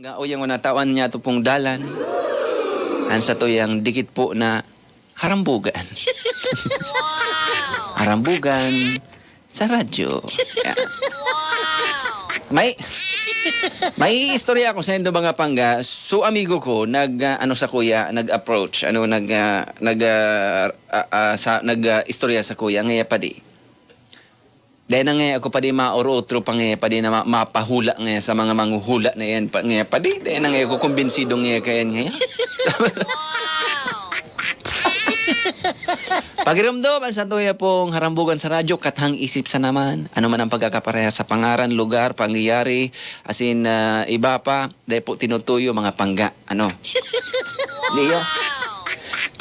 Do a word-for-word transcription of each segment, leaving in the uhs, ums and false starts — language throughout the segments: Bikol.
Ga-, o yang natawan niya to pong dalan. Ang satuyang dikit po na harambugan. Harambugan sa radyo. Yeah. May, may istorya ako sa indo, mga pangga. So, amigo ko, nag, ah, ano sa kuya, nag-approach, ano, nag, ah, nag, ah, ah, ah, sa, nag, ah, istorya sa kuya, ngaya padi. Dahil na ngaya ako padi maoro-otro pa ngaya padi na ma-, mapahula ngaya sa mga manghuhula na yan pa, ngaya padi. Dahil na ngaya ako kumbinsido ngaya kayan ngaya. Pagirumdom, ang satuya pong harambugan sa radyo, kathang isip sa naman. Ano man ang pagkakapareha sa pangaran, lugar, pangyayari, asin, ah, iba pa, dahil po tinutuyo mga pangga. Ano? Diyo?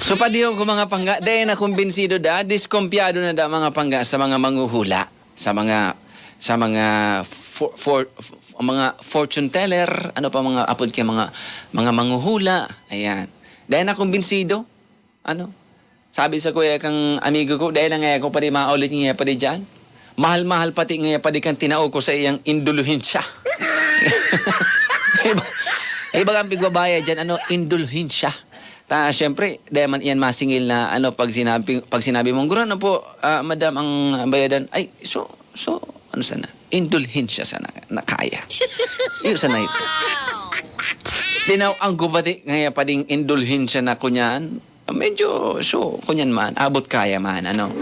So, padiyo ko mga pangga, dahil na kumbinsido da, diskumpiyado na da mga pangga sa mga manghuhula, sa mga, sa mga for, for, f-, mga fortune teller, ano pa mga apod kaya mga, mga manghuhula. Ayan. Dahil na kumbinsido, ano? Sabi sa kuya kang amigo ko, dahil na ngaya ko padi maulit niya padi dyan. Mahal-mahal pati ngaya padi kan tinao ko sa iyang indulhensya. Iba, iba ang pigbabayad dyan, ano, indulhensya. Ta, syempre, dahil man iyan masingil na, ano, pag sinabi, pag sinabi mong, "Guro, ano po, ah, madam, ang bayadan?" Ay, so, so, ano sana? Indulhensya sana na kaya. Iyo sana ito. Tinaw ang gubati ngaya pading indulhensya na kunyan. Medyo, so, kunyan man, abot kaya man, ano.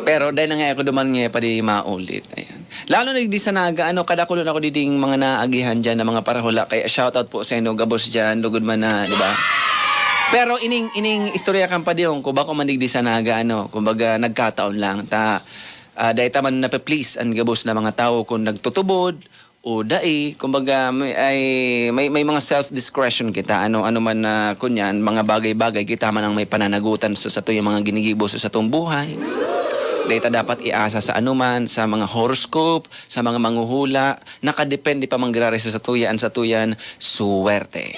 Pero dahil na nga ako duman nga padi maulit. Ayan. Lalo na digdi sa Naga, ano, kadakulon ako diding mga naagihan dyan na mga parahula. Kaya shoutout po sa inyo, gabos dyan, lugod man na, di ba? Pero ining, ining istorya kan padihon ko, bako man digdi sa Naga, ano, kumbaga, nagkataon lang. Ta, ah, dahil taman nape-please ang gabos na mga tao kung nagtutubod o dai, kumbaga, may, ay, may, may mga self-discretion kita. Ano, ano man na, kunyan, mga bagay-bagay, kita man ang may pananagutan sa, sa tuyang mga ginigibo sa, sa tuyang buhay. Dahil ta dapat iasa sa anuman, sa mga horoscope, sa mga manghuhula, nakadepende pa mangyayari sa satuya an satuyan suwerte.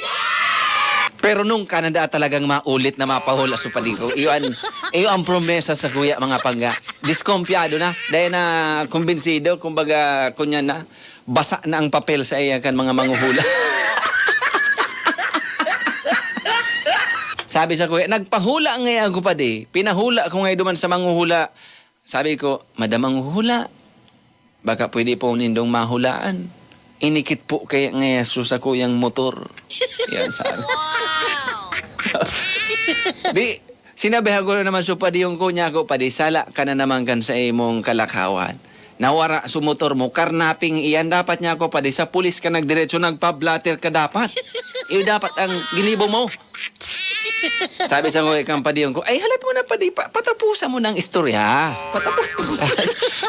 Pero nung kanada talagang maulit na mapahula sa padi ko, iyo an, iyo ang promesa sa kuya mga pangga. Diskumpiyado na, dahil na kumbinsido, kumbaga, kunyan na, basa na ang papel sa iya kan mga manghuhula. Sabi sa kuya, "Nagpahula ngaya ako padi, pinahula ko ngaya duman sa manghuhula." Sabi ko, "Madam manghuhula, baka pwede po nindong mahulaan. Inikit po kaya ngaya so sakuyang motor." Yan, sabi. Di, sinabihan ko na naman so padi yung kunya ko, "Padi, sala ka na naman kan sa imong kalakawan. Nawara so motor mo, karnaping iyan, dapat niya ako, padi, sa pulis ka nagdiretso, nagpa-blotter ka dapat. Iyo dapat ang ginibo mo." Sabi sa kuya kang padi yung ko, "Ay, halat mo na, padi, pa-, patapusan mo ng istorya. Patapu-"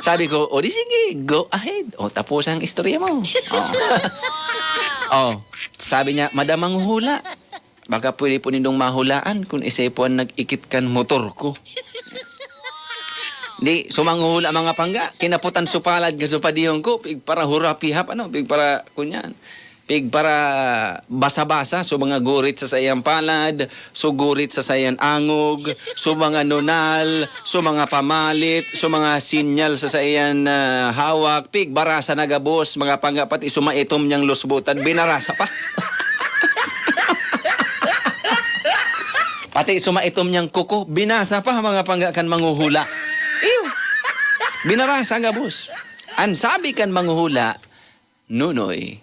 Sabi ko, "O di sige, go ahead. O, tapos ang istorya mo." O. O, sabi niya, "Madam manghuhula, baka pwede po nindong mahulaan kung isay po ang nag-ikit kan motor ko." Di, so manghuhula mga pangga, kinaputan so palad nga so padihon ko, pigpara hurapihap, ano, pigpara, kunyan, pigpara basa-basa, so mga gurit sa saiyang palad, so gurit sa saiyang angog, so mga nunal, so mga pamalit, so mga sinyal sa saiyang, ah, hawak, pigbarasa na gabos, mga pangga, pati so maitom niyang lusbutan, binarasa pa. Pati so maitom niyang kuko, binasa pa mga pangga kan manghuhula. Iyo. Binarasa gabos. An sabi kan manghuhula, "Nunoy,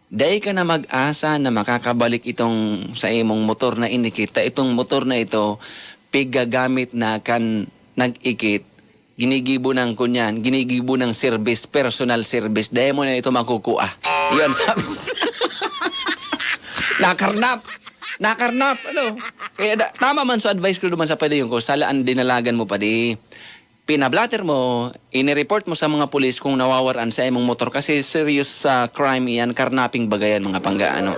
dai ka na mag-asa na makakabalik itong sa imong motor na inikit. Ta itong motor na ito, pigagamit na kan nag-ikit. Ginigibo ng kunyan, ginigibo ng service, personal service. Dai mo na ito makukua." Iyon sabi. Nakarnap! Nakarnap! Ano? Kaya da-, tama man so advice ko duman sa padayon ko, sala an dinalagan mo padi. Pinablatter mo, ini-report mo sa mga pulis kung nawawaran sa imong motor kasi serious sa crime iyan, karnaping bagayan, mga pangga, ano.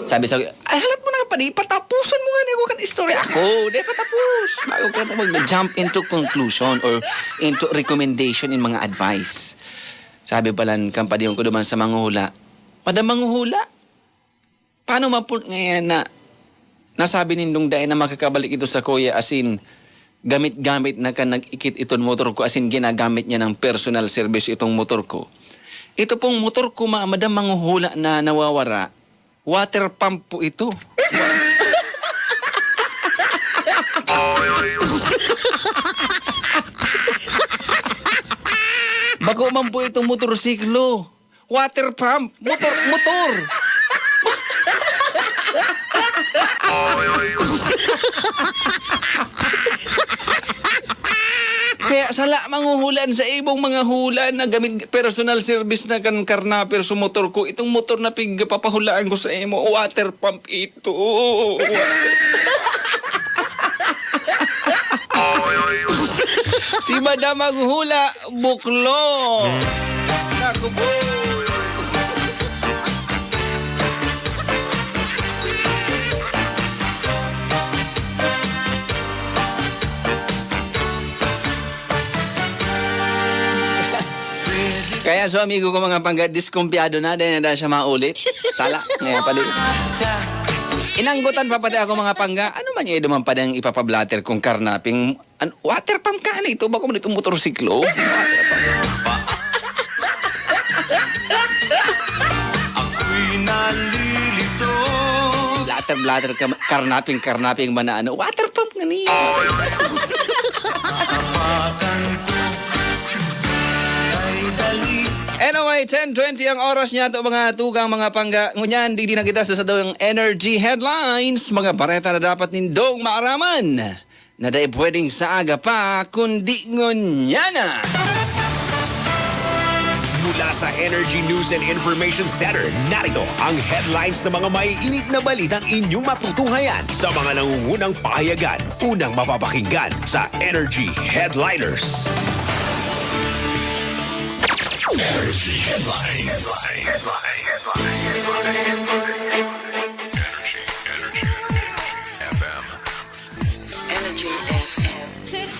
Sabi sa, "Ay, halat mo na, padi, patapusan mo nga niya kan istorya ako. Di patapos. Bago ka na mag-jump into conclusion or into recommendation in mga advice." Sabi pala ng kampadiyon ko duman sa manghuhula, "Madam manghuhula, paano mapul-, ngayon na nasabi nindong dai na makakabalik ito sa kuya, asin gamit-gamit na kan nag-ikit iton motor ko, asin ginagamit niya ng personal service itong motor ko? Ito pong motor ko, ma-, madam, manghuhula na nawawara, water pump po ito. Bako man po itong motorsiklo. Water pump. Motor, motor. Kaya sala manghuhulaan sa imong mga hula na gamit, personal service na kan karnaper sa motor ko. Itong motor na pigpapahulaan ko sa imo, water pump ito. Si Madam Maghula, buklo. Naku po. Kaya so, amigo ko, mga pangga, diskumpiyado na, dahil na siya maulit. Sala, ngayon pa din. Inanggutan pa pati ako, mga pangga, ano man yung iduman pa din ipapablatter kong karnaping An-, water pump ka na ito, bako man itong motorsiklo. Ako'y nalilito. Blatter, blatter ka, karnaping, karnaping man na ano. Water pump nga niya. Apakan ko. Ay, dali. Anyway, ten twenty ang oras niya to, mga tugang, mga pangga. Ngunyan, di, di na kita sa sadong energy headlines, mga bareta na dapat nindong maaraman na dai pwedeng sa aga pa, kundi ngunyan na. Mula sa Energy News and Information Center, narito ang headlines ng mga maiinit na balitang inyong matutunghayan sa mga nangungunang pahayagan. Unang mapapakinggan sa Energy Headliners. Energy Headlines. Energy, Energy, Energy F M. Energy F M.